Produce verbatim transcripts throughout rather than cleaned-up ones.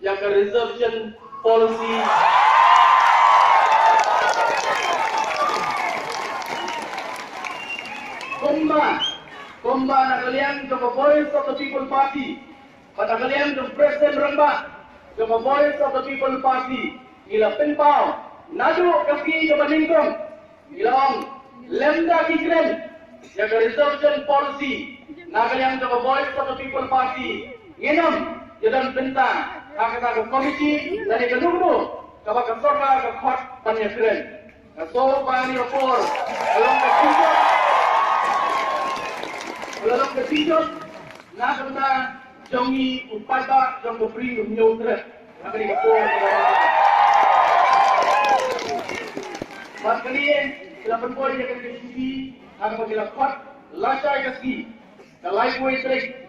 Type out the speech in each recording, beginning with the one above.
ïa ka reservation policy. Kumba, kumba na ka liang jong ka Voice of the People Party, bad na ka liang jong President Rangbah jong ka Voice of the People Party, ngi la pynpaw naduh ka sngi kaba nyngkong. Ngi la ong lymda ki kren ïa ka reservation policy na ka liang jong ka Voice of the People Party, ngin ym ïadon bynta ha kata ka komiti lane kano kano kaba ka sorkar ka khot ban ïakren. Nga sngew ba kane ka por ka long ka jingkut, ka long ka jingkut na ka bynta jong ngi u paidbah jong ka Bri u Hynñiewtrep. Ha kane ka por, bad kane ki la pynpoi ïa kane ka shuki ha kaba ki la khot lashai ka sngi, ka laiphew tarik,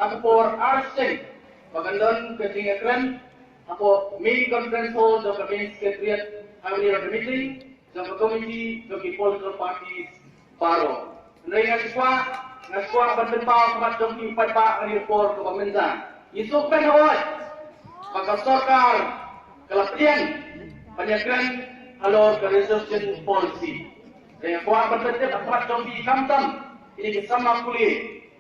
ha ka por ar sien ba kan don ka jingïakren hapoh main conference hall jong ka main secretariat, ha kane ka meeting jong ka committee jong ki political parties baroh. Hynrei nga sngewkwah, nga sngewkwah ban pynpaw khmat jong ki paidbah ha kane ka por kaba mynta. Ngi sngewkmen hooid ba ka sorkar ka la pdiang ban ïakren halor ka reservation policy. Hynrei nga kwah ban pyntip khmat jong ki, khamtam kine ki samla pule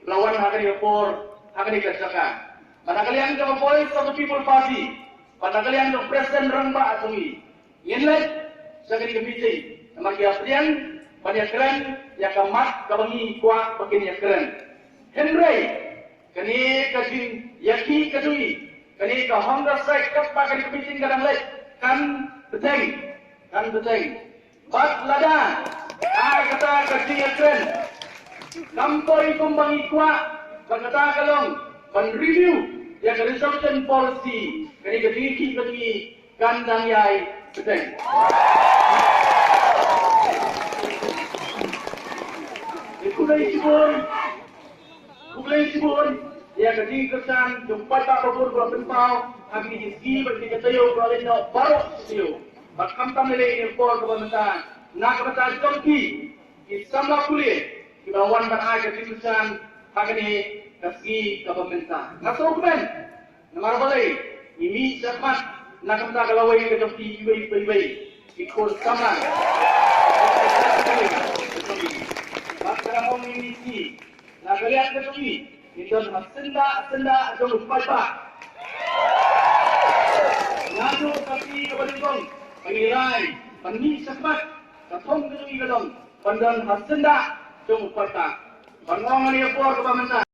la wan ha kane ka por, ha kane ka jaka. Bad na ka liang jong ka Voice of the People Party, bad na ka liang jong President Rangbah jong ngi, ngin leit sha kane ka meeting namar ki la pdiang ban ïakren ïa ka mat kaba ngi kwah ba kin ïakren. Hynrei kane ka jingïakhih ka jong ngi, kane ka hunger strike katba kane ka meeting ka dang leit, kan bteng, kan bteng. Bad lada ha kata ka jingïakren kam poi kumba ngi kwah, bad kata ka long ban review ïa ka reservation policy, kane ka jingïakhih ka jong ngi kan dang ïai bteng. Khublei shibun, khublei shibun ïa ka jingkyrshan jong paidbah ba bun ba la pynpaw ha kine ki sngi bad kine ki taïew ba la leit noh baroh shi taïew. Bad khamtam lei lei ha kane ka por kaba mynta na ka bynta jong ki, ki samla pule kiba wan ban ai ka jingkyrshan ha kane ka sngi kaba mynta. Nga sngewkmen namar balei ngi mih shakhmat na ka bynta ka lawei ka jong ki iwei pa iwei ki khun samla. Bad ka dang ong ïa ngi, na ka liang ka jong ngi, ngin don ha syndah syndah jong u paidbah. Naduh ka sngi kaba nyngkong ba ngi rai ban mih shakhmat, ka thong ka jong ngi ka long ban don ha syndah jong u paidbah. Ban ong ha kane ka por kaba mynta.